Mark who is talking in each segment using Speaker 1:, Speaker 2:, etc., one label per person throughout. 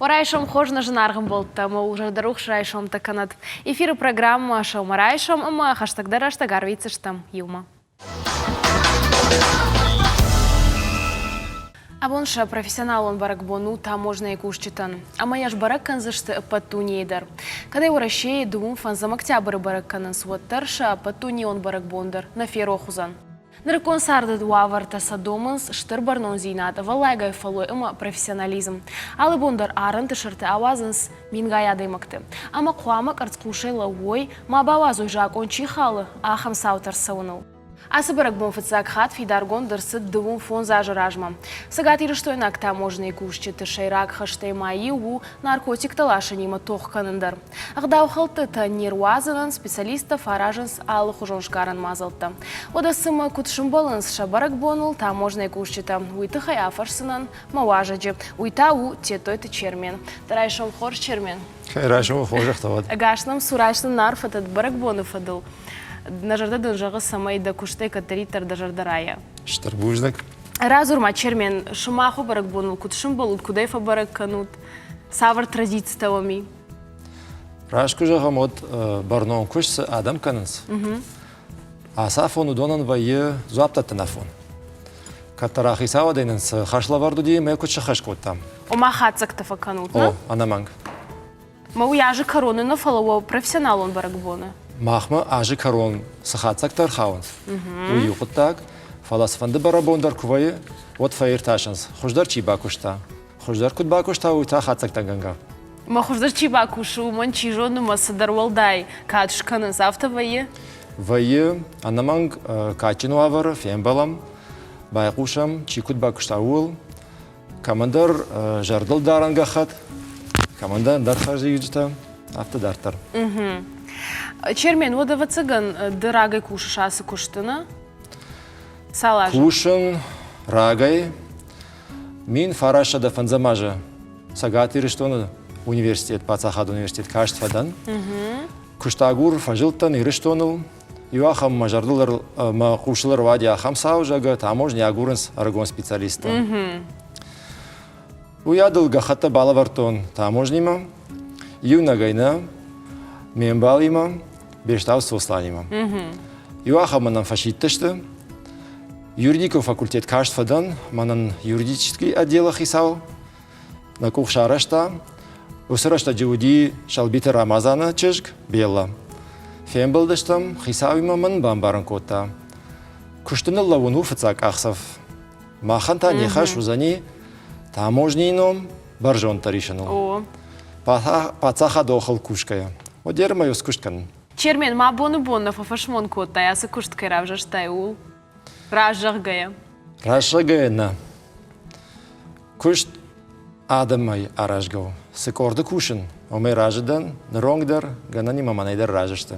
Speaker 1: Райсом хорз нӕ зынаргъ ӕмбӕлттӕ ӕмӕ у зӕрдӕрухс райсомтӕ кӕнӕд. Эфиры программӕ «Сӕумӕрайсом» ӕмӕ хӕстӕгдӕр рӕстӕг арвитдзыстӕм иумӕ. Абон сӕ профессионалон бӕрӕгбон у таможнӕйы кусджытӕн. Ӕмӕ йӕ сбӕрӕг кӕндзысты ӕппӕт дунейы дӕр. Кӕд ӕй Уӕрӕсейы дыууын фӕндзӕм октябры бӕрӕг кӕнынц, уӕддӕр сӕ ӕппӕтдунейон бӕрӕгбон дӕр нӕ ферох уыдзӕн. Нырыккон царды уавӕртӕ сӕ домынц стыр бӕрнондзинад, ӕвӕллайгӕ фӕллой ӕмӕ профессионализм. Алы бон дӕр арӕнты сӕрты ауадзынц мингай адӕймӕгты. Ӕмӕ хъуамӕ къӕрцхъусӕй лӕууой, ма бауадзой закъон чи халы, ахӕм цаутӕ ӕрцӕуыныл. Ацы бӕрӕгбон фыццаг хатт фидаргонд ӕрцыд 25 азы размӕ. Цӕгатирыстойнаг таможнӕйы кусджыты сӕйраг хӕстӕй ма иу у наркотиктӕ ласынимӕ тох кӕнын дӕр. Ӕгъдаухӕлдтытӕ не руадзынӕн специалисттӕ фӕаразынц алыхуызон сгарӕн мадзӕлттӕ. Уӕдӕ цымӕ куыд сӕмбӕлынц сӕ бӕрӕгбоныл таможнӕйы кусджытӕ, уый тыххӕй афӕрсдзынӕн мӕ уазӕджы. Уый та у Тедтойты Чермен. Дӕ райсом хорз, Чермен.
Speaker 2: Райсомы хорзӕхтӕ уӕд.
Speaker 1: Ӕгас нӕм цу, райс нын арфӕтӕ бӕрӕгбоны фӕдыл. Нӕ зӕрдӕ дын зӕгъы, цӕмӕй дӕ куыстӕй кӕддӕриддӕр дӕ зӕрдӕ райа.
Speaker 2: Стыр бузныг.
Speaker 1: Радзур-ма, Чермен, сымах уӕ бӕрӕгбоныл куыд сӕмбӕлут, куыд ӕй фӕбӕрӕг кӕнут? Цавӕр традицитӕ уӕм и?
Speaker 2: Раст куы зӕгъӕм, уӕд бӕрнон куыст цы адӕм кӕнынц, ацы афон уыдонӕн вӕййы дзуапп дӕттын афон. Кӕддӕр хицауадӕй нын цы хӕслӕвӕрд уыди, мӕ куыд сӕххӕст кодтам.
Speaker 1: Ома хатдзӕгтӕ фӕкӕнут,
Speaker 2: О, ӕнӕмӕнг.
Speaker 1: Мӕ уый азы кӕроны нӕ, фӕлӕ уӕ профессионалон бӕрӕгбоны.
Speaker 2: Махмӕ азы кӕрон цы хатдзӕгтӕ ӕрхауынц, уый иу хъуыддаг, фӕлӕ цыфӕнды бӕрӕгбон дӕр куы вӕййы, уӕд фӕиртасынц, хуыздӕр чи бакуыста, Хуыздӕр куыд бакуыста, уый та хатдзӕгтӕгӕнгӕ.
Speaker 1: Мӕ хуыздӕр чи бакусы, уымӕн чи зоны, мӕ цыдӕр уӕлдай кад скӕнынц, афтӕ вӕййы?
Speaker 2: Вӕййы, ӕнӕмӕнг кадджын уавӕры фембӕлӕм, байхъусӕм, чи куыд бакуыста, ууыл. Кӕмӕндӕр зӕрдылдарӕн гӕххӕтт, кӕмӕндӕр ӕндӕр хӕрзиуджытӕ, афтӕ дарддӕр.
Speaker 1: Чермен, уӕд ӕвӕццӕгӕн ды рагӕй кусыс ацы куысты, нӕ? Цал азы?
Speaker 2: Кусын рагӕй. 1905 азы Цӕгат Ирыстоны университет, паддзахадон университет каст фӕдӕн. Куыстагур фӕзылдтӕн Ирыстоныл. Иу ахӕм мӕ зӕрдыл мӕ хъусыл ӕруади ахӕм цау, зӕгъгӕ, таможни агурынц ӕрыгон специалисттӕ. Уый адыл гӕххӕттӕ балӕвӕрдтон таможнимӕ, иунӕгӕй нӕ, ме мбалимӕ, Бестау Сосланимӕ. Иу ахӕмы нӕм фӕсидтысты. Юридикон факультет каст фӕдӕн, мӕнӕн юридический отделы хицау нӕ къух сарӕзта. Уыцы рӕстӕджы уыди Сӕлбиты Рамазаны чызг Белла. Фембӕлдыстӕм, хицауимӕ мын бамбарын кодта. Куысты ныллӕууын у фыццаг къахдзӕф. Махӕн та не хӕс уыдзӕни таможнийы ном бӕрзонддӕр исыныл. Паддзахады охыл кусгӕйӕ. Уӕд ӕрмӕ скуыст кӕнын.
Speaker 1: Чермен, ма боны бон нӕ фӕфӕсмон кодтай, ацы куыст кӕй равзӕрстай, ууыл? Раззӕгъгӕйӕ.
Speaker 2: Раззӕгъгӕйӕ нӕ. Куыст адӕмӕй аразгӕ у. Цы къорды кусын, уымӕй разы дӕн, ныронг дӕр, гӕнӕнимӕ мӕнӕй дӕр разы сты.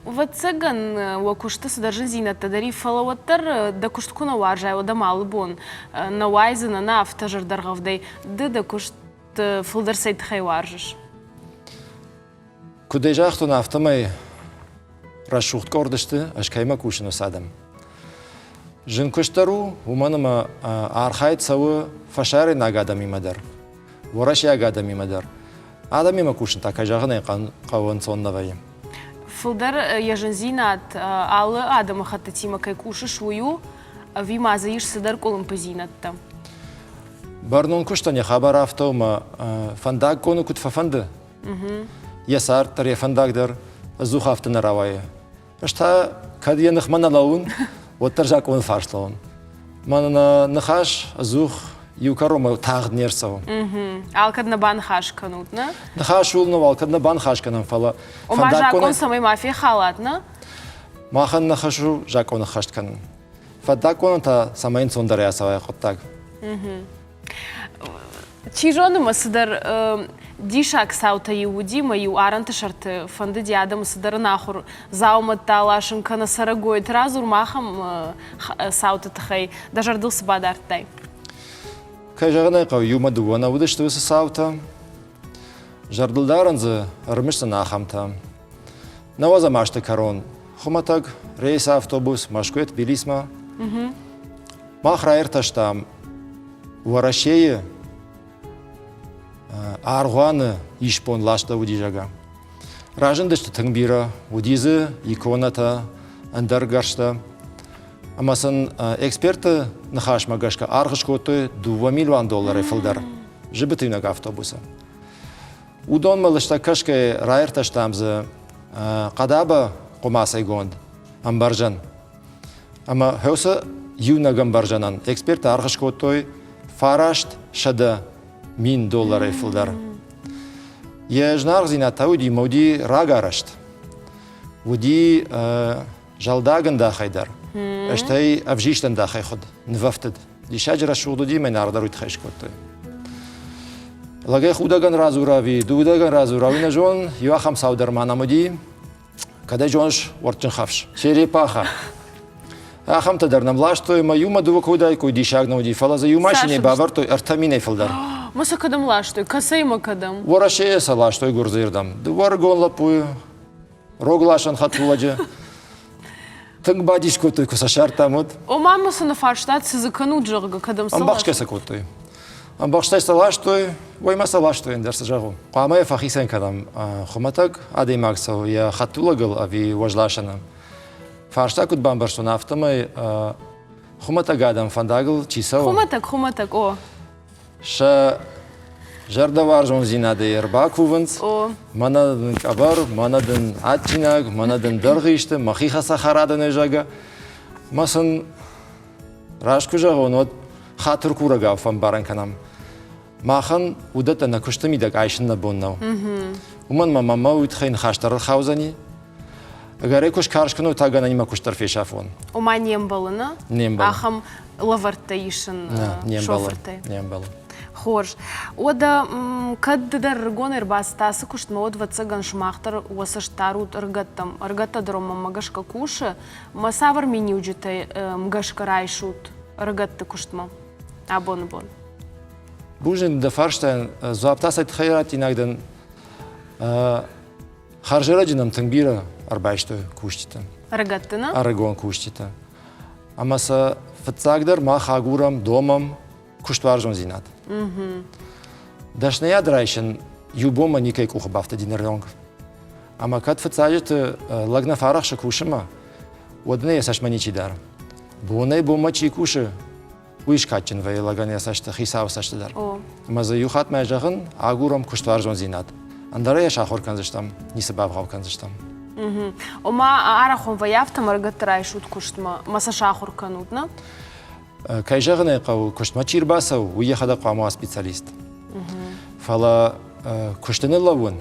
Speaker 1: Ӕвӕццӕгӕн, уӕ куысты цыдӕр зындзинӕдтӕ дӕр и, фӕлӕ уӕддӕр дӕ куыст куы нӕ уарзай, уӕд ӕм алы бон нӕ уайдзынӕ, нӕ афтӕ зӕрдӕргъӕвдӕй. Ды дӕ куыст фылдӕр цӕй тыххӕй уарзыс?
Speaker 2: Куыд ӕй загътон, афтӕмӕй рӕсугъд къорд сты, ӕз кӕимӕ кусын, уыцы адӕм. Зын куыст дӕр у, уымӕн ӕмӕ архайд цӕуы фӕсарӕйнаг адӕмимӕ дӕр, уӕрӕсейаг адӕмимӕ дӕр. Адӕмимӕ кусын та, кӕй зӕгъын ӕй хъӕуы, ӕнцон нӕ вӕййы.
Speaker 1: Фылдӕр йӕ зындзинад алы адӕмыхӕттытимӕ кӕй кусыс, уый у, ӕви ма дзы ис цыдӕр къуылымпыдзинӕдтӕ?
Speaker 2: Бӕрнон куыстӕн йӕ хабар афтӕ у, ӕмӕ фӕндаггоны куыд фӕфӕнды, йӕ цард дӕр, йӕ фӕндаг дӕр ӕдзух афтӕ нӕ рауайы. Ӕз та кӕд йӕ ныхмӕ нӕ лӕууын, уӕддӕр закъоны фарс лӕууын. Мӕнӕ нӕ ныхас ӕдзух иу кӕронмӕ тагъд не рцӕуы.
Speaker 1: Алкӕд нӕ баныхас кӕнут, нӕ?
Speaker 2: Ныхас ууыл нӕу, алкӕд нӕ баныхас кӕнӕм, фӕлӕ
Speaker 1: Ома закъон цӕмӕй ма фехалат, нӕ?
Speaker 2: Махӕн нӕ хӕс у закъон ӕххӕст кӕнын. Фӕндаггонӕн та цӕмӕй ӕнцондӕрӕй ацӕуа хъуыддаг.
Speaker 1: Чи зоны мӕ цыдӕр диссаг цаутӕ-иу уыди, мӕ-иу арӕнты сӕрты фӕндыди адӕмы цыдӕр ӕнахуыр дзаумӕттӕ аласын кӕнӕ цӕрӕгойты. Радзур ма ахӕм цауты тыххӕй, дӕ зӕрдыл цы бадардтай?
Speaker 2: Кӕй зӕгъын ӕй хъӕуы, иумӕ дыууӕ нӕ уыдысты уыцы цаутӕ. Зӕрдылдарӕн дзы ӕрымысдзӕн ахӕмтӕ. Нӕуӕдзӕм азты кӕрон хуымӕтӕг рейсы автобус Мӕскуыйӕ Тбилисмӕ. Мах раиртӕстам Уӕрӕсейы. аргъуаны исбон ластӕуыди, зӕгъгӕ. Разындысты тынг бирӕ, уыди дзы иконӕтӕ, ӕндӕр гӕрзтӕ. Ӕмӕ сын эксперты ныхасмӕ гӕсгӕ аргъ скодтой 2 милуан долларӕй фылдӕр зыбытыйнаг автобусы. Уыдонмӕ лыстӕг кӕсгӕйӕ раиртӕстам дзы хъӕдабӕ хъуымацӕйгонд ӕмбӕрзӕн. Ӕмӕ уыцы иунӕг ӕмбӕрзӕнӕн эксперттӕ аргъ скодтой 900 000 долларӕй фылдӕр. Йӕ зынаргъдзинад та уыди, ӕмӕ уыди рагарӕзт. Уыди зӕлдаг ӕндахӕй дӕр, стӕй ӕвзист ӕндахӕй хуыд, нывӕфтыд. Диссаджы рӕсугъд уыди, мӕ нард дӕр уый тыххӕй скодтой. Лӕгӕй худӕгӕн радзура ӕви дудӕгӕн радзура, уый нӕ зон, иу ахӕм цау дӕр ма нӕм уыди, кӕдӕй зоныс уӕртджын хӕфс, черепаха. Ахӕмтӕ дӕр нӕм ластой, ӕмӕ иумӕ дыууӕ куы уыдаиккой, диссаг нӕ уыди, фӕлӕ дзы иу машинӕйы бавӕрдтой 3000-ӕй фылдӕр.
Speaker 1: Ма сӕ кӕдӕм ластой? Кӕцӕй ма кӕдӕм?
Speaker 2: Уӕрӕсейӕ сӕ ластой Гуырдзыйы рдӕм. Дыууӕ ӕрыгон лӕппуйы, рогласӕн хӕдтулӕджы. Тынг бадис кодтой, куы сӕ сӕрдтам, уӕд.
Speaker 1: Ома ма сын фарстат, цы дзы кӕнут, зӕгъгӕ, кӕдӕм сӕ
Speaker 2: Ӕмбӕхсгӕ сӕ кодтой. Ӕмбӕхстӕй сӕ ластой, уый ма сӕ ластой, ӕндӕр цы зӕгъон. Хъуамӕ йӕ фӕхицӕн кӕнӕм, хуымӕтӕг адӕймаг цӕуы йӕ хӕдтулӕгыл ӕви уӕзласӕны. Фарста куыд бамбӕрстон, афтӕмӕй хуымӕтӕг адӕм фӕндагыл чи цӕуы.
Speaker 1: Хуымӕтӕг, хуымӕтӕг, о.
Speaker 2: Сӕ зӕрдӕуарзондзинадӕй ӕрбакувынц.
Speaker 1: О.
Speaker 2: Мӕнӕ дын къӕбӕр, мӕнӕ дын адджинаг, мӕнӕ дын дӕргъ исты, мӕхи хӕцӕхӕрадонӕй зӕгъгӕ. Мӕ сын раст куы зӕгъон, уӕд хатыр курӕгау фӕмбарӕн кӕнӕм. Махӕн уыдӕттӕ нӕ куысты мидӕг айсын нӕ бон нӕу. Уымӕн мӕ мӕ уый тыххӕй ныхас дӕр ӕрхаудзӕни. Ӕгӕрӕй куы скарз кӕной, та гӕнӕнимӕ куыст дӕр фесафон.
Speaker 1: Ома не мбӕлы, нӕ?
Speaker 2: Не мбӕлы.
Speaker 1: Ахӕм лӕвӕрттӕ исын
Speaker 2: не
Speaker 1: шофыртӕй?
Speaker 2: Не мбӕлы.
Speaker 1: Хорз. Уӕдӕ кӕд ды дӕр ӕрыгон ӕрбацыдтӕ ацы куыстмӕ, уӕд, ӕвӕццӕгӕн, сымах дӕр уӕ цӕст дарут ӕрыгӕттӕм. Ӕрыгӕттӕ дӕр мӕнмӕ гӕсгӕ кусы. Мӕ цавӕр миниуджытӕ гӕсгӕ райсут ӕрыгӕтты куыстмӕ абоны бон?
Speaker 2: Бузныг дӕ фарстайӕн. Дзуапп та цӕй тыххӕй раттинаг дӕн? Хӕрзӕрӕджы нӕм тынг бирӕ ӕрбайстой кусджытӕ.
Speaker 1: Ӕрыгӕтты нӕ?
Speaker 2: Ӕрыгон кусджытӕ. Ӕмӕ сӕ фыццагдӕр мах агурӕм, домӕм куыстуарзондзинад. Дӕсныйад райсын иу бонмӕ никӕй къухы бафтыди ныры онг. Ӕмӕ кӕд фыццаджыты лӕг нӕ фарӕхсы кусынмӕ, уӕд ын йӕ цӕстмӕ ничи дары. Бонӕй-бонмӕ чи кусы, уый скадджын вӕййы лӕгӕн йӕ цӕсты, хицауы цӕсты дӕр. Ӕмӕ дзы иу хатт мӕ зӕгъын, агурӕм куыстуарзондзинад. Ӕндӕр ӕй сахуыр кӕндзыстӕм, ницы бавгъау кӕндзыстӕм.
Speaker 1: Ома арӕхон вӕййы афтӕ ӕрыгӕтты райсут куыстмӕ, мӕ сӕ сахуыр кӕнут, нӕ?
Speaker 2: Кӕй зӕгъын ӕй хъӕуы, куыстмӕ чи рбацӕуы, уый йӕхӕдӕг хъуамӕ уа специалист. Фӕлӕ куысты ныллӕууын,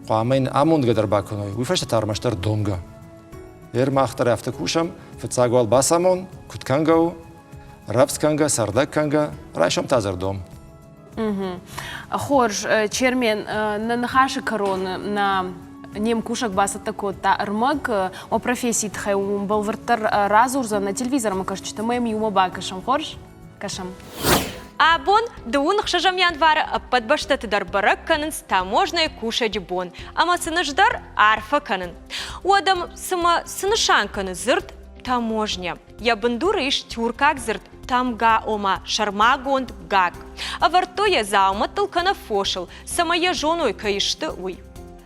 Speaker 2: хъуамӕ йын амондгӕ дӕр бакӕной, уый фӕстӕ та ӕрмӕстдӕр домгӕ. Ер мах дӕр афтӕ кусӕм, фыццаг уал бацамон, куыд кӕнгӕ у, рӕвдз кӕнгӕ, цӕрдӕг кӕнгӕ, райсом та зӕрдом.
Speaker 1: Хорз, Чермен, нӕ ныхасы кӕрон нӕ не мкусӕг бацӕттӕ кодта ӕрмӕг о профессийы тыххӕй уым бӕлвырддӕр радзурдзӕн нӕ телевизормӕ кӕсджытӕ ӕмӕ йӕм иумӕ бакӕсӕм. Хорз? Кӕсӕм.
Speaker 3: Абон, дыууын ӕхсӕзӕм январы ӕппӕт бӕстӕты дӕр бӕрӕг кӕнынц таможнӕйы кусӕджы бон ӕмӕ сын ӕз дӕр арфӕ кӕнын. Уӕдӕ цымӕ цы нысан кӕны дзырд таможня? Йӕ бындуры ис тюркаг дзырд тамга, ома сӕрмагонд гакк. Ӕвӕрдтой йӕ дзаумӕттыл кӕнӕ фосыл, цӕмӕй йӕ зоной, кӕй сты, уый.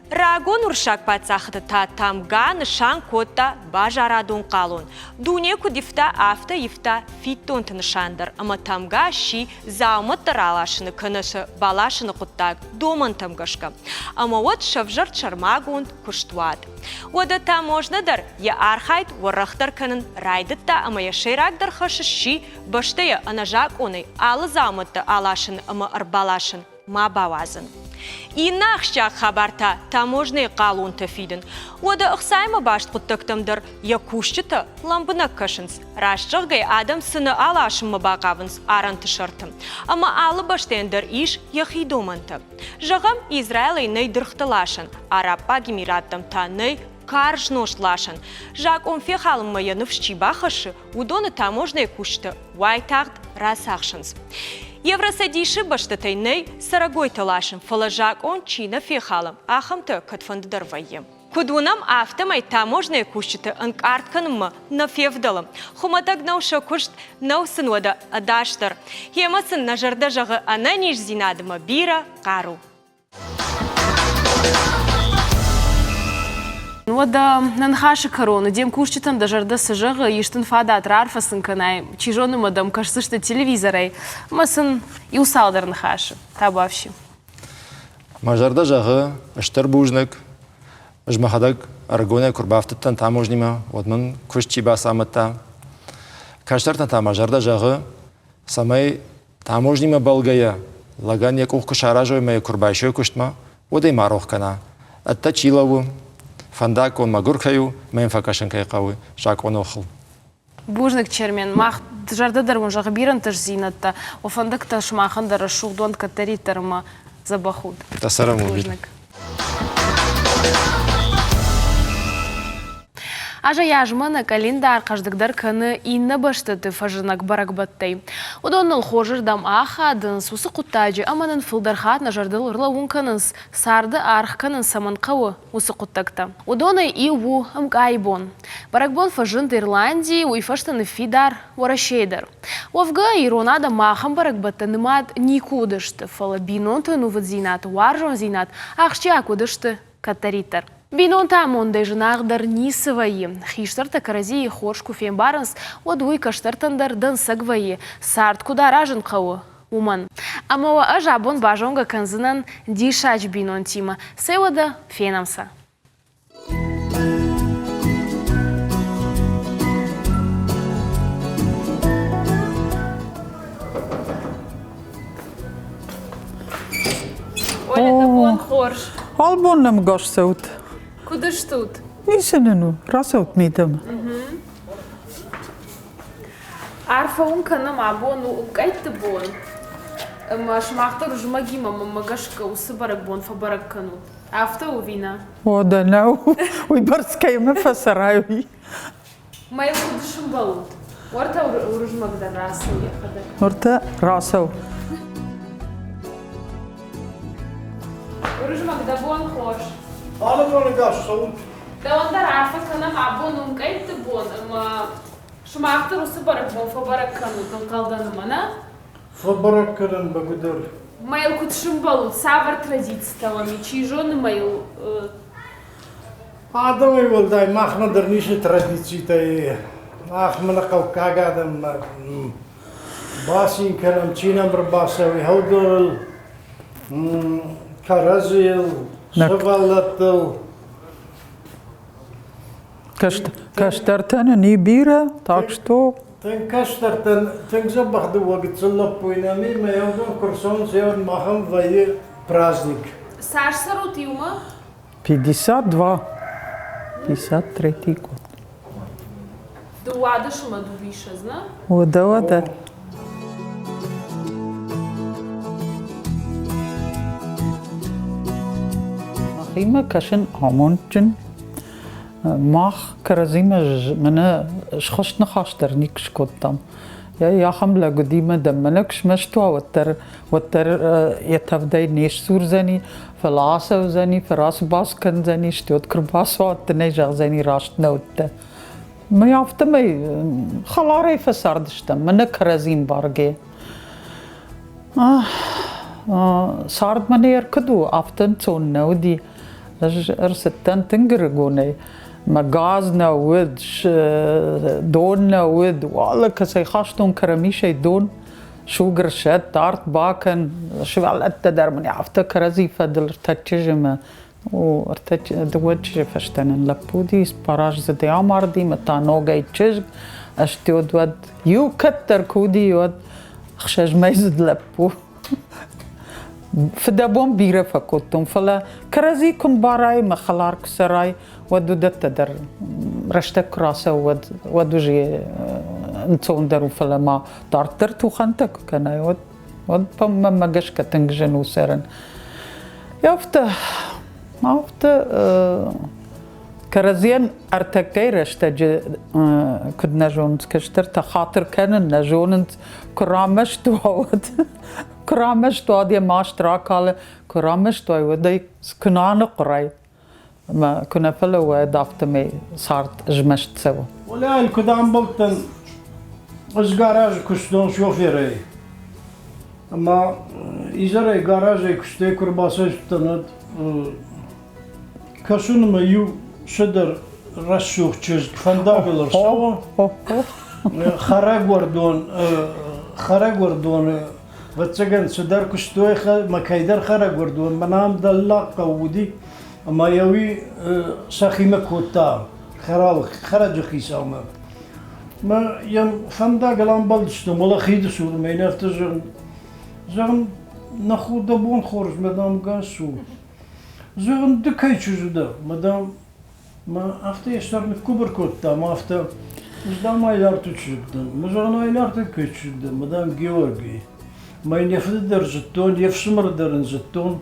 Speaker 3: Рагон уырыссаг паддзахады та тамга нысан кодта базарадон хъалон. Дуне куыд ивта, афтӕ ивта фиддонты нысан дӕр ӕмӕ тамга сси дзаумӕттӕ раласыны кӕнӕ сӕ баласыны хъуыддаг домӕнтӕм гӕсгӕ. Ӕмӕ уӕд сӕвзӕрд сӕрмагонд куыстуат. Уӕдӕ таможнӕ дӕр йӕ архайд уӕрӕхдӕр кӕнын райдыдта ӕмӕ йӕ сӕйрагдӕр хӕс сси бӕстӕйӕ ӕнӕзакъонӕй алы дзаумӕттӕ аласын ӕмӕ ӕрбаласын ма бауадзын. Иннӕ ахсджиаг хабар та таможнӕйы хъалонтӕ фидын. Уӕдӕ ӕхцаимӕ баст хъуыддӕгтӕм дӕр йӕ кусджытӕ лӕмбынӕг кӕсынц. Раст зӕгъгӕй, адӕм цы нӕ аласынмӕ бахъавынц арӕнты сӕрты. Ӕмӕ алы бӕстӕйӕн дӕр ис йӕхи домӕнтӕ. Зӕгъӕм, Израилӕй нӕй дыргътӕ ласӕн, Араббаг Эмираттӕм та нӕй карз нозт ласӕн. Закъон фехалынмӕ йӕ ныфс чи бахӕссы, уыдоны таможнӕйы кусджытӕ уайтагъд рацахсынц. Евроцӕдисы бӕстӕтӕй нӕй цӕрӕгойтӕ ласын, фӕлӕ закъон чи нӕ фехалы, ахӕмтӕ кӕдфӕндыдӕр вӕййы. Куыд уынӕм, афтӕмӕй таможнӕйы кусджыты ӕнкъард кӕнынмӕ нӕ февдӕлы. Хуымӕтӕг нӕу сӕ куыст, нӕу сын уӕдӕ ӕдасдӕр. Гъемӕ сын нӕ зӕрдӕ зӕгъы ӕнӕниздзинадмӕ бирӕ хъару.
Speaker 1: Уӕдӕ нӕ ныхасы кӕроны де мкусджытӕн дӕ зӕрдӕ цы зӕгъы, ис дын фадат раарфӕ сын кӕнай, чи зоны ма дӕм кӕсдзысты телевизорӕй, ӕмӕ сын иу цалдӕр ныхасы. Табуафси.
Speaker 2: Мӕ зӕрдӕ зӕгъы, стыр бузныг. Ӕз мӕхӕдӕг ӕрыгонӕй куы рбафтыдтӕн таможнимӕ, уӕд мын куыст чи бацамыдта. Кӕстӕртӕн та мӕ зӕрдӕ зӕгъы, цӕмӕй Таможнимӕ бӕлгӕйӕ, лӕгӕн йӕ къух куы саразой ӕмӕ йӕ куы рбайсой куыстмӕ, уӕд ӕй ма рох кӕна. Ӕддӕ чи лӕууы, фӕндаггон мӕгуыр кӕй у, ӕмӕ йын фӕкӕсын кӕй хъӕуы закъоны охыл.
Speaker 1: Бузныг, Чермен. Мах зӕрдӕ дӕр уын зӕгъы бирӕ ӕнтыстдзинӕдтӕ. Уӕ фӕндӕгтӕ сымахӕн дӕр рӕсугъд уӕнт кӕддӕриддӕр ӕмӕ дзӕбӕх ут.
Speaker 2: Дӕ цӕрӕнбон.
Speaker 1: Бузныг. Азӕй-азмӕ нӕ къӕлиндар хъӕздыгдӕр кӕны иннӕ бӕстӕты фӕзынӕг бӕрӕгбӕттӕй. Уыдон ныл хорзырдӕм ахадынц уыцы хъуыддаджы ӕмӕ нын фылдӕр хатт нӕ зӕрдыл ӕрлӕууын кӕнынц, царды аргъ кӕнын цӕмӕн хъӕуы, уыцы хъуыддӕгтӕ. Уыдонӕй иу у ӕмкъайы бон. Бӕрӕгбон фӕзынд Ирландийы, уый фӕстӕ ныффидар Уӕрӕсейы дӕр. Уӕвгӕ, ирон адӕммӕ ахӕм бӕрӕгбӕттӕ нымад никуы уыдысты, фӕлӕ бинонты ӕнувыддзинад, уарзондзинад ахсджиаг уыдысты кӕддӕриддӕр. Бинонты амондӕй зынаргъдӕр ницы вӕййы. Хистӕртӕ кӕрӕдзийы хорз куы фембарынц, уӕд уый кӕстӕртӕн дӕр дӕнцӕг вӕййы, цард куыд аразын хъӕуы, уымӕн. Ӕмӕ уӕ ӕз абон базонгӕ кӕндзынӕн диссаджы бинонтимӕ. Цӕй уӕдӕ, фенӕм сӕ. Оля, дӕ бон хорз.
Speaker 4: Албон нӕм гас цӕут.
Speaker 1: Куыд стут?
Speaker 4: Ницы нын у, рацӕут мидӕмӕ.
Speaker 1: Арфӕ уын кӕнӕм, абон у ӕмкъӕйтты бон. Ӕмӕ сымах дӕр зымӕгимӕ мӕнмӕ гӕсгӕ уыцы бӕрӕгбон фӕбӕрӕг кӕнут. Афтӕ у ӕви нӕ?
Speaker 4: Уӕдӕ нӕу, уыйбӕрц кӕимӕ фӕцӕрай, уый.
Speaker 1: Мӕ куыд сымбӕлут? Уӕртӕ Уырызмӕг дӕр рацӕуы йӕхӕдӕг.
Speaker 4: Уӕртӕ рацӕу.
Speaker 1: Уырызмӕг, дӕ бон хорз.
Speaker 5: Алы боны гас цӕут.
Speaker 1: Дӕуӕн дӕр арфӕ кӕнӕм абон ӕмкъӕйтты бон ӕмӕ сымах дӕр уыцы бӕрӕгбон фӕбӕрӕг кӕнут ӕнхъӕлдӕн ӕмӕ нӕ?
Speaker 5: Фӕбӕрӕг кӕнӕм бӕгуыдӕр.
Speaker 1: Мӕйыл куыд сымбӕлут, цавӕр традицитӕ уӕм и, чи зоны мӕйыл
Speaker 5: Адӕмӕй уӕлдай махмӕ дӕр ницы традицитӕ и. Махмӕ нӕ хъӕуккаг адӕммӕ бацин кӕнӕм, чи нӕм ӕрбацӕуй, хӕудыл, кӕрӕдзийыл, сывӕллӕттыл.
Speaker 4: Кӕстӕртӕ нын и бирӕ, так что
Speaker 5: Тынг кӕстӕртӕн тынг дзӕбӕх дыууӕ гыццыл лӕппуйы нӕм и, мӕ уыдон куы рцӕуынц, уӕд махӕн вӕййы праздник.
Speaker 1: Цас цӕрут иумӕ?
Speaker 4: 52. 53 год.
Speaker 1: Дыууадӕс ӕмӕ дыууиссӕдз, нӕ?
Speaker 4: Уӕдӕ, уӕдӕ. Мӕхимӕ кӕсын амондджын. Мах кӕрӕдзимӕ мӕнӕ схуыст ныхас дӕр никуы скодтам. Ахӕм лӕг уыди мӕ дӕм мӕнӕ куы смӕсты уа, уӕддӕр, уӕддӕр йӕ тӕвдӕй не сдзурдзӕни, фӕлӕ ацӕудзӕни, фӕрацу-бацу кӕндзӕни, стӕй уӕд куы рбацуа, уӕд дын ӕй зӕгъдзӕни, раст нӕ уыдтӕ. Мӕ афтӕмӕй хӕларӕй фӕцардыстӕм, мӕнӕ кӕрӕдзи мбаргӕ. Цард мӕнӕ ӕркуыд у, афтӕ ӕнцон нӕ уыди. Ӕз ӕрцыдтӕн тынг ӕрыгонӕй. Мӕ газ нӕ уыд, дон нӕ уыд. Уалӕ кӕцӕй хастон кӕрӕмисӕй дон, суг ӕрсӕтт, арт бакӕн. Сывӕллӕттӕ дӕр мын афтӕ кӕрӕдзи фӕдыл ӕртӕ чызджы мӕ ӕртӕ дыууӕ чызджы фӕстӕ нын лӕппу уыди, цыппараздзыдӕй амарди, мӕ та ногӕй чызг. Ӕз уӕд иу кӕддӕр куы уыди, уӕд ӕхсӕзмӕйдзыд лӕппу. Фыдӕбон бирӕ фӕкодтон, фӕлӕ кӕрӕдзи куы мбарай мӕ хӕлар куы цӕрай, уӕд уыдӕттӕ дӕр рӕстӕг куы рацӕуы, уӕд, уӕд уже ӕнцондӕр у, фӕлӕ ма дарддӕр тухӕнтӕ куы кӕнай, уӕд, уӕд мӕнмӕ гӕсгӕ тынг зын у цӕрын. Афтӕ, афтӕ кӕрӕдзийӕн ӕртӕккӕйы рӕстӕджы куыд нӕ зонынц, кӕстӕртӕ хатыр кӕнын нӕ зонынц, куы рамӕсты уа, уӕд куы рамӕсты уа, йӕ маст ракалы, куы рамӕсты уай, уӕд ӕй куы нӕ аныхъуырай. Ӕмӕ куы нӕ фӕлӕууӕд, афтӕмӕй цард змӕст цӕуы.
Speaker 5: Оляйыл куыд амбӕлдтӕн, ӕз гаражы куыстон шоферӕй. Ӕмӕ изӕрӕй гаражӕй куыстӕй куы ӕрбацӕуыдтӕн, уӕд кӕсын ӕмӕ иу цыдӕр рӕсугъд чызг фӕндагыл ӕрцӕуы. Хӕрӕгуӕрдон, хӕрӕгуӕрдоны, ӕвӕццӕгӕн, цыдӕр куыстой, мӕ кӕйдӕр хӕрӕгуӕрдон, мӕнӕ ам дӕллаг хъӕу уыди, ӕмӕ йӕ уый сӕхимӕ кодта хӕрӕджы хицаумӕ. Мӕ йӕм фӕндагыл амбӕлдыстӕм, уӕлӕ хиды цурмӕ йын афтӕ зӕгъын, зӕгъын, нӕ хур дӕ бон хорз, мадам гас у. Зӕгъын, ды кӕй чызг дӕ, мадам? Мӕ афтӕ йӕ сӕр ныггуыбыр кодта, мӕ афтӕ, ӕз дам Айларты чызг дӕн. Мӕ зӕгъын, Айларты кӕй чызг дӕн, мадам Георгий. Мӕ йын йӕ фыды дӕр зыдтон, йе фсымӕры дӕр ын зыдтон.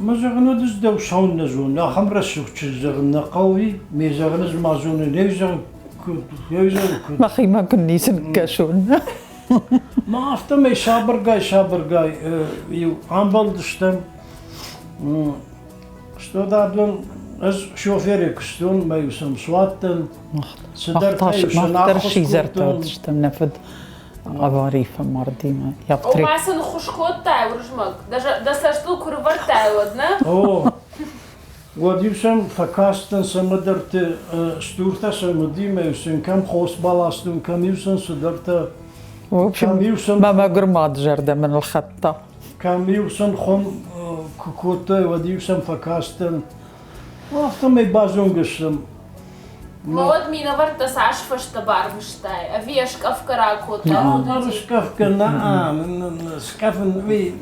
Speaker 5: Мӕ зӕгъын, уӕд ӕз дӕу цӕуын нӕ зонын, ахӕм рӕсугъд чызг зӕгъын нӕ хъӕуы, ме зӕгъын ӕз ма зонын, ей зӕгъын, куыд, ей зӕгъын, куыд.
Speaker 4: Мӕхимӕ куы ницы ныккӕсон.
Speaker 5: Мӕ афтӕмӕй сабыргай-сабыргай иу амбӕлдыстӕм. Что дадон, ӕз шоферӕй куыстон, мӕ-иу сӕм суадтӕн, цыдӕртӕ-иу сын ӕххуыс
Speaker 4: сидзӕртӕ уыдыстӕм, нӕ фыд аварийы фӕмардимӕ.
Speaker 1: Ома сын ххуыс кодтай, Уырызмӕг? Дӕ цӕстыл куы рывӕрдтай, уӕд, нӕ?
Speaker 5: О, уӕд-иу сӕм фӕкастӕн цӕмӕдӕрты, стуртӕ сӕм уыди, мӕ-иу сын кӕм хос баластон, кӕм-иу сын цыдӕртӕ,
Speaker 4: В общем, мӕ мӕгуыр мад зӕрдӕ мын ӕлхӕдта.
Speaker 5: Кӕм-иу сын хуым куы кодтой, уӕд-иу сӕм фӕкастӕн. Афтӕмӕй базонгӕ стӕм.
Speaker 1: Уӕд минӕвӕрттӕ цас фӕстӕ барвыстай? Ӕви ӕскъӕфгӕ ракодтай?
Speaker 5: Ӕскъӕфгӕ нӕ, скъӕфын уый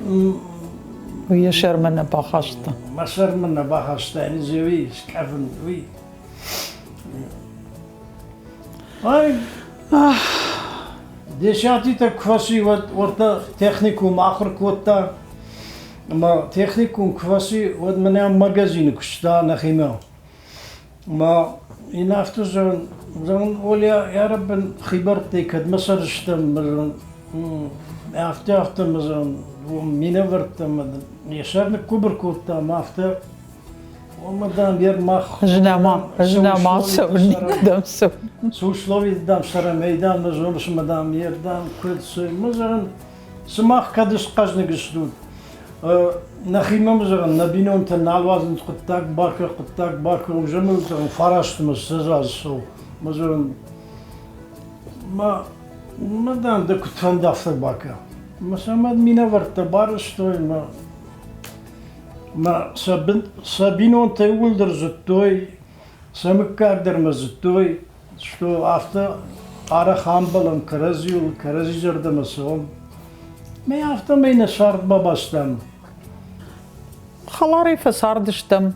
Speaker 4: Уый йӕ сӕрмӕ нӕ бахаста.
Speaker 5: Мӕ сӕрмӕ нӕ бахаста, уый скъӕфын, уый. Ай, десятитӕ куы фӕци, уӕд уӕртӕ техникум ахуыр кодта. Ӕмӕ техникум куы фӕци, уӕд мӕнӕ магазины куыста нӕхимӕ. Ӕмӕ йын афтӕ зӕгъын, зӕгъын, Оля, йарӕбын, хибӕрттӕй кӕдмӕ цӕрыстӕм, зӕгъын, афтӕ, афтӕ, зӕгъын, минӕвӕрттӕ мӕ йӕ сӕр ныггуыбыр кодта ӕмӕ афтӕ Ома, дам, мах
Speaker 4: Знӕма цӕуын, никуыдӕм цӕуын.
Speaker 5: Цы условий, дам, цӕрӕм, дам, нӕ зоныс, ӕмӕ, дам, ер, дам, куыд, цы. Мӕ зӕгъын, сымах кӕд схъӕзныг стут, нӕхимӕ, зӕгъын, нӕ бинонтӕ нал уадзынц хъуыддаг бакӕ, хъуыддаг бакӕ, уже мыл, зӕгъын, фарастмӕ ссӕдз азы цӕуы. Мӕ зӕгъын, мӕ, мӕ, дам, дӕ куыд фӕнды, афтӕ бакӕ. Мӕ сӕ мад минӕвӕрттӕ барызтой, мӕ Мӕ сӕ бинонтӕ иууылдӕр зыдтой, сӕ мыггаг дӕр мӕ зыдтой, что афтӕ арӕх ӕмбӕлӕм кӕрӕдзиуыл, кӕрӕдзи зӕрдӕмӕ цӕуӕм. Мӕ афтӕмӕй нӕ цард бабастам.
Speaker 4: Хӕларӕй фӕцардыстӕм.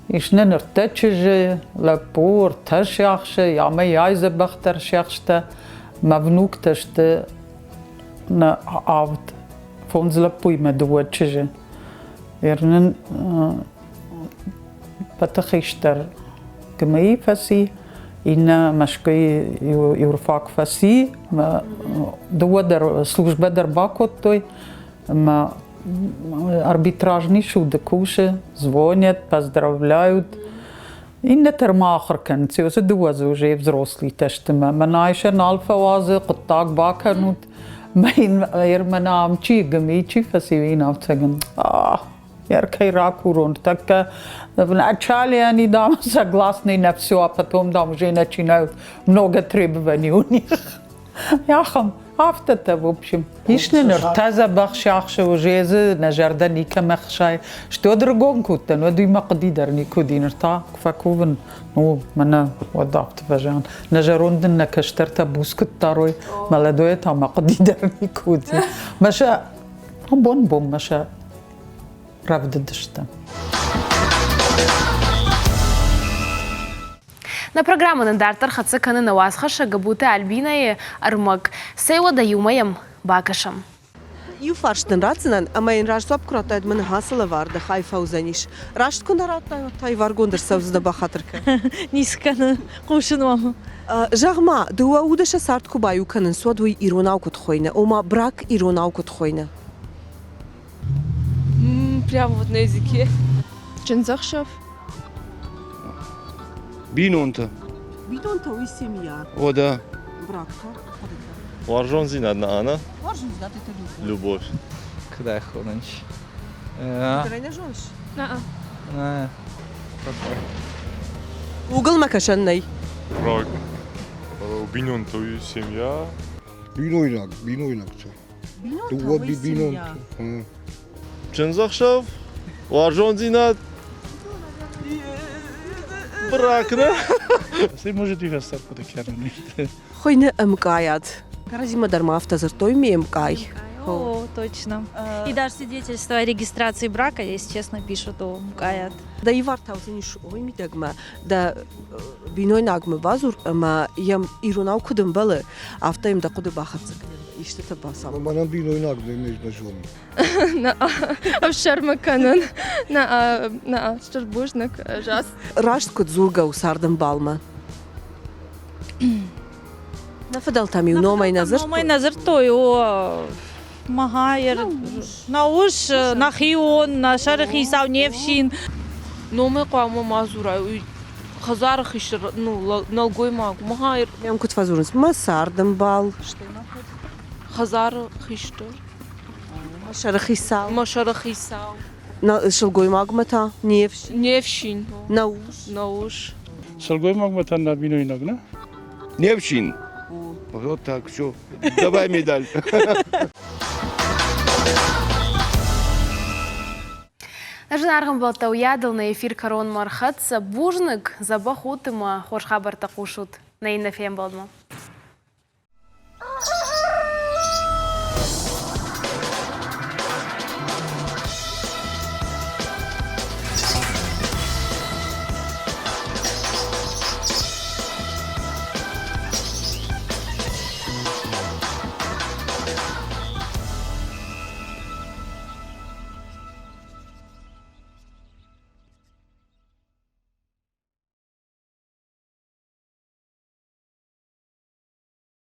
Speaker 4: Ис нын ӕртӕ чызджы, лӕппу, ӕртӕ сиахсы, амӕй ай дзӕбӕхдӕр сиӕхстӕ. Мӕ внуктӕ сты нӕ авд фондз лӕппуимӕ дыууӕ чызджы. Нын пӕты хистӕр ГМИ фӕци, иннӕ Мӕскуыйы юрфак фӕци, дыууӕ дӕр службӕ дӕр бакодтой ӕмӕ арбитражный суды кусы, звонят, поздравляют. Иннӕтӕ ма ахуыр кӕнынц, уыцы дыууӕ дзы уже взрослыйтӕ сты мӕ мӕнӕй сӕ нал фӕуадзы, хъуыддаг бакӕнут. Мӕнӕ ам чи гыми, чи фӕци, уый ӕвцӕгын. Кӕй ракурон, тӕккӕ вначале они дам согласны на все, а потом дам уже начинают много требований у них. Ахӕм афтӕтӕ, в общем. Ис нын ӕртӕ дзӕбӕх сиахсы уже дзы нӕ зӕрдӕ никӕмӕ хсайы. Что другом кодтан, уӕд уый мӕ хъуыди дӕр никуы уыди. Ныр та куы фӕкувын, ну, мӕнӕ уӕд афтӕ фӕзӕгъын. Нӕ зӕронд нын нӕ кӕстӕртӕ буц куыд дарой, молодое та мӕ хъуыди дӕр никуы уыди. Мӕ сӕ бон-бонмӕ сӕ рӕвдыдысты.
Speaker 1: Нӕ программӕ нын дарддӕр хӕццӕ кӕны нӕ уацхӕссӕг Габуты Альбинӕйы ӕрмӕг. Цӕй уӕдӕ иумӕ йӕм бакӕсӕм.
Speaker 6: Иу фарст дын ратдзынӕн, ӕмӕ йын раст дзуапп куы радтай, мӕ ныхасы лӕвар дӕ хай фӕуыдзӕнис. Раст куы нӕ радтай, уӕд та иваргонд ӕрцӕудзынӕ, бахатыр кӕн.
Speaker 7: Ницы кӕны, хъусын уӕм.
Speaker 6: Зӕгъ-ма, дыууӕ уды сӕ цард куы баиу кӕнынц, уӕд уый иронау куыд хуыйны? Ома, брак иронау куыд хуыйны?
Speaker 7: Прямо вот на языке. Чындзӕхсӕв.
Speaker 8: Бинонтӕ.
Speaker 6: Бинонтӕ уый семья.
Speaker 8: О, да.
Speaker 6: Брак та?
Speaker 9: Уарзондзинад нӕ ана?
Speaker 6: Уарзондзинад это любовь.
Speaker 9: Любовь.
Speaker 10: Куыд хонынц?
Speaker 6: Ты не зоныс?
Speaker 7: Наа.
Speaker 10: Нӕ.
Speaker 6: Google-мӕ кӕсӕн нӕй.
Speaker 11: Брак. Бинонтӕ уый семья.
Speaker 12: Бинойнаг, бинойнӕгтӕ. Дыууӕ бинонтӕ.
Speaker 9: Чындзӕхсӕв, уарзондзинад, брак, нӕ?
Speaker 13: Может, их хъуыды кӕнын.
Speaker 6: Хуыйны ӕмкъайад. Кӕрӕдзимӕ дӕр ма афтӕ дзырдтой ме мкъай.
Speaker 7: О, точно. И даже свидетельство о регистрации брака, если честно, пишут о мкаят.
Speaker 6: Дӕ ивар таудзӕнис уый мидӕгмӕ, дӕ бинойнагмӕ бадзур ӕмӕ йӕм иронау куыд ӕмбӕлы, афтӕ йӕм дӕ хъуыды бахӕццӕ кӕнын, истытӕ бацамон.
Speaker 12: Мӕнӕн бинойнаг нӕ зоны.
Speaker 14: Ӕфсӕрмы кӕнын. Нӕ, нӕ, стыр бузныг, жас.
Speaker 6: Раст куыд дзургӕ у цардӕмбалмӕ? Нӕ фыдӕлтӕм-иу номӕй нӕ дзырдтой.
Speaker 7: Номӕй нӕ дзырдтой, о, махайыр, нӕ ус, нӕхион, нӕ сӕрыхицау, не фсин.
Speaker 14: Номӕй хъуамӕ ма дзурай, уый хӕдзары хистӕр, ну, нӕлгоймаг, махайыр.
Speaker 6: Мӕм куыд фӕдзурынц, мӕ цардӕмбал.
Speaker 14: Хӕдзары хистӕр.
Speaker 6: Мӕ сӕрыхицау.
Speaker 14: Мӕ сӕрыхицау.
Speaker 6: Сылгоймагмӕ та не фсин.
Speaker 14: Не фсин.
Speaker 6: Нӕ ус.
Speaker 14: Нӕ ус.
Speaker 13: Сылгоймагмӕ та нӕ бинойнаг, нӕ?
Speaker 8: Не фсин. Вот так, все. Давай медаль.
Speaker 1: Нӕ зынаргъ ӕмбӕлттӕ, уыйадыл нӕ эфир кӕронмӕ ӕрхӕццӕ. Бузныг, дзӕбӕх ут ӕмӕ хорз хабӕрттӕ хъусут. Нӕ иннӕ фембӕлдмӕ.